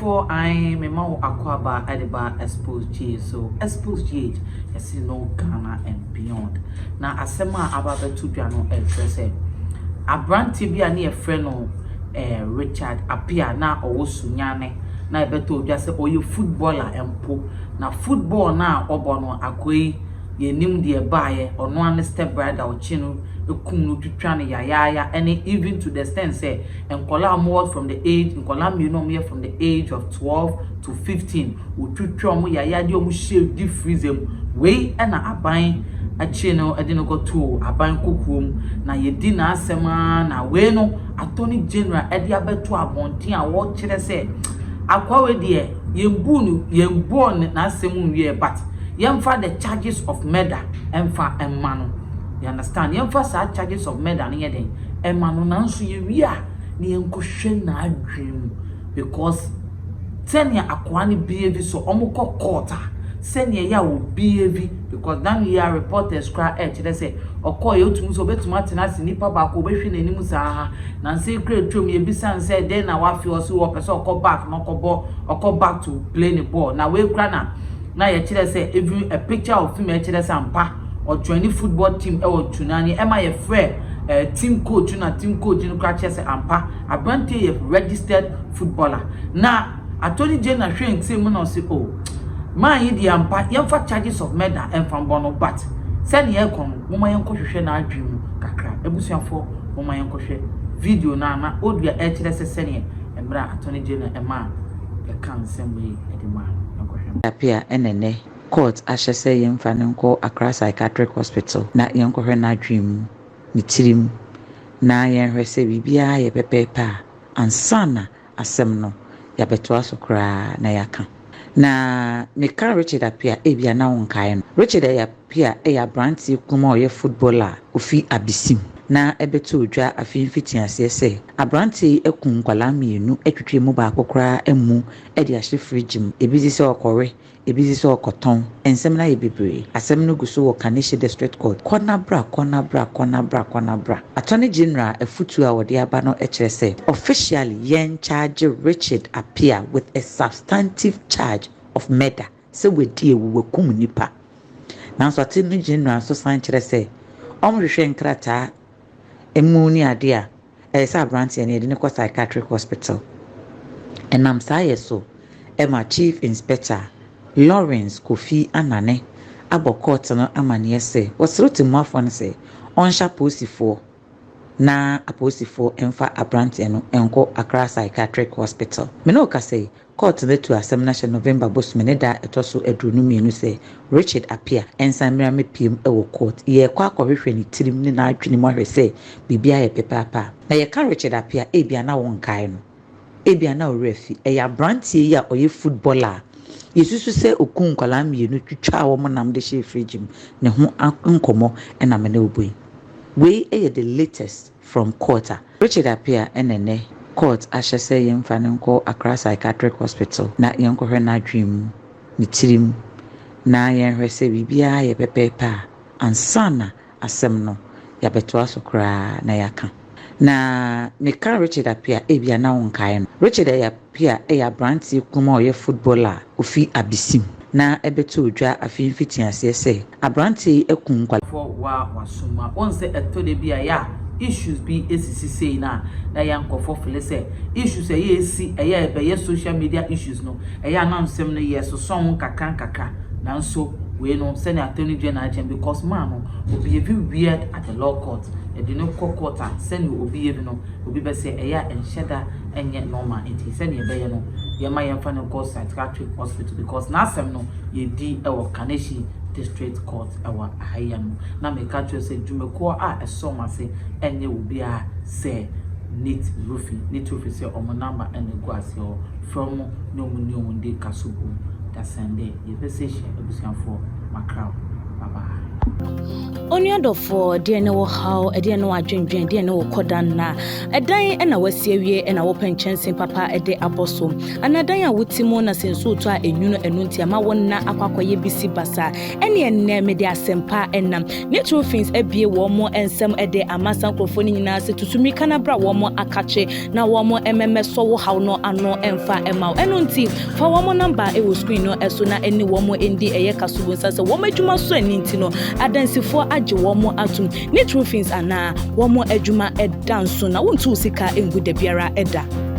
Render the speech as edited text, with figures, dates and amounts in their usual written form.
Abusuafoɔ ae mema wo akwaaba de ba Expose GH so. Expose GH yɛse no Ghana and beyond. Na asɛm a aba abɛto dwa no ɛkyerɛ sɛ aberanteɛ bi a ne yɛfrɛ no eh, Richard Appiah na ɔwɔ Sunyani na ɛbɛtɔ dwa sɛ ɔyɛ footballer mpo. Na football no a ɔbɔ no akoa yi yɛnim deɛ ɛbaeɛ ɔno ara ne step brother ɔkye no kum no twitwa no yayaaya ɛne even to the extent sɛ nkɔlaa a wɔwɔ from the age nkɔlaa mmienu a wɔyɛ from the age of 12 to 15 wɔtwitwa wɔn yayaaya de wɔn hyɛ deep freezer mu. Wei ɛna aban akyi no ɛde no kɔtoo aban kokoɔ mu na yɛdi n'asɛm ara na wei no Attorney General ɛde abɛto abɔnten a wɔrekyerɛ sɛ akoa wei deɛ yɛn no yɛn bɔɔ n'asɛm nwie, but yɛmfa the charges of murder ɛmfa ɛma no. You understand? Yɛmfa saa charges of murder no yɛ den ɛma no, nanso yɛwie a na yɛnkɔhwɛ n'adwene mu because sɛnea akoa no behave so ɔmo kɔ court a sɛnea ɛyɛ a wɔ behave, because dan yi a reporters koraa ɛkyerɛ sɛ ɔkɔɔ yɛ otum sɛ ɔbɛtumi atena ase nipa baako ɔbɛhwɛ n'anim saa na nsa ekura etuom yɛbisa nsɛ den na wafi ɔso ɔpɛ sɛ ɔkɔ back na ɔkɔbɔ ɔkɔ back to play ne ball. Na wei kura na yɛkyerɛ sɛ even a picture of him ɛkyerɛ sɛ ampa ɔjoin football team ɛwɔ Sunyani ɛma yɛfrɛ team coach na team coach no kora kyerɛ sɛ ampa aberanteɛ yɛ registered footballer. Na Attorney General hwɛ nsɛm mu na ɔsi o man yi deɛ ampa yɛmfa charges of murder ɛmfa mbɔ no, but sɛnea ɛkɔ no moma yɛnkɔhwehwɛ n'adwene mu kakra. Abusuafoɔ, moma yɛnkɔhwɛ video no a na odua ɛkyerɛ sɛ sɛnea mmerɛ Attorney General ɛma yɛka nsɛm yi ɛde maa no, yɛnkɔhwɛ. Appiah ɛna nnɛ court ahyɛ sɛ yɛmfa no nkɔ Accra Psychiatric Hospital na yɛnkɔhwɛ n'adwene mu, ne tirim, na yɛnhwɛ sɛ biribiara yɛ pɛpɛɛpɛ a ansa na asɛm no yɛabɛtoa so koraa na yɛaka. Na meka Richard Appiah, ebia na wonkae no. Richard Appiah yɛ aberanteɛ kum a ɔyɛ footballer a ofi Abesim na ɛbɛtoo dwa afei mfitiaseɛ sɛ aberanteɛ yi akum nkwadaa mmienu atwitwa mu baako koraa amu de ahyɛ fridge mu. Ebi si sɛ ɔkɔwe, ebi si sɛ ɔkɔtɔn. Nsɛm no ayɛ bebree. Asɛm no gu so wɔ Kaneshie District Court. Kɔ na bra, kɔ na bra, kɔ na bra, kɔ na bra. Attorney General afutuo a wɔde aba no kyerɛ sɛ officially yɛn charge Richard Appiah with a substantive charge of murder sɛ wadi ewu, wakum nipa. Nanso Attorney General nso san kyerɛ sɛ ɔmhwehwɛ nkrataa emu ne adeɛ a ɛyɛ sɛ aberanteɛ no yɛde no kɔ psychiatric hospital. Ɛnam saa yɛ so ɛma Chief Inspector Lawrence Kofi Anane abɔ court no amanneɛ sɛ wɔsrɛ temmuafoɔ no sɛ ɔnhyɛ apolisifoɔ na apolisifoɔ mfa aberanteɛ no nkɔ Accra Psychiatric Hospital. Mene wo kasa yi, court no atu asɛm no ahyɛ November bosome ne da ɛtɔ so 22 sɛ Richard Appiah ɛnsan mmra mmɛpiem wɔ court. Yɛrekɔ akɔhwehwɛ ne tirim ne n'adwene mu ahwɛ sɛ biribi ayɛ pɛpɛɛpɛ. Na yɛka Richard Appiah, ebia na wonkae no, ebia na ɔwerɛ afi. Ɛyɛ aberanteɛ yi a ɔyɛ footballer a yɛsusu sɛ okum nkwadaa mmienu twitwaa wɔn nam de hyɛɛ fridge mu. Ne ho nkɔmmɔ ɛna mene wo bɔ yi. Wei yɛ the latest from court a Richard Appiah ɛna nnɛ court ahyɛ sɛ yɛmfa no nkɔ Accra Psychiatric Hospital na yɛnkɔhwɛ n'adwene mu, ne tirim, na yɛnhwɛ sɛ biribiara yɛ pɛpɛɛpɛ a ansa na asɛm no yɛabɛtoa so koraa na yɛaka. Na meka Richard Appiah, ebia na wonkae no. Richard Appiah yɛ aberanteɛ kum a ɔyɛ footballer a ofi Abesim na ɛbɛtoo dwa afei mfitiaseɛ sɛ aberanteɛ yi akum nkwadaa fɔ wa wasoma wɔn sɛ ɛtɔ de bi a yɛ a issues bi esisi sei na yɛ nkɔfɔ fele sɛ issues ɛyɛ esi ɛyɛ ɛbɛyɛ social media issues no ɛyɛ anansɛm no yɛ sosɔn ho nkakra nkakra. Nanso wei no sɛnea Attorney General akyɛn because man no obi ebi weird at the law court ɛde no kɔ court a sɛnea obi yɛ bi no obi bɛ sɛ ɛyɛ a ɛnhyɛ da ɛnyɛ normal. Nti sɛnea ɛbɛyɛ no yɛma yɛmfa no kɔ psychiatric hospital because n'asɛm no yɛdi ɛwɔ Kaneshie District Court ɛwɔ ahaya no. Na meka kyerɛ sɛ dwumakuo a ɛsɔm ase ɛnyɛ obiara sɛ Neat Roofing. Neat Roofing sɛ ɔmo number ɛna egu ase hɔ frɛ ɔmo na ɔmo ne ɔmo di kaso bom dasɛn dɛ yɛbɛsɛ hyia. Abusuafoɔ, makraw, bye bye. Onua dɔfoɔ, ɛdeɛn ne wo haw, ɛdeɛn ne w'adwendwen, ɛdeɛn ne wo kɔda nna? Ɛdan na wasi awie na wopɛ nkyɛnse papa de abɔ so? Anaa dan a wote mu na sɛ nsuo tɔ a enwunu ɛno nti ama wo nna akɔ akɔyɛ bisi basa? Ɛneɛ nnɛ mede asɛmpa nam. Neat Roofings abue wɔn nsam de ama saa nkurɔfoɔ no nyinaa sɛ tutu mmirika na bra wɔn akakye na wɔn mmɛmɛsɔ wo haw no ano mfa mma wo. Ɛno nti fa wɔn namba wɔ screen no so na ɛne wɔn ndi ɛyɛ kasobo nsa sɛ wɔn adwuma so ani nti no adansifoɔ agye wɔn atom. Neat Roofings anaa wɔn adwuma da nso na wontu wo sika ngu da biara da.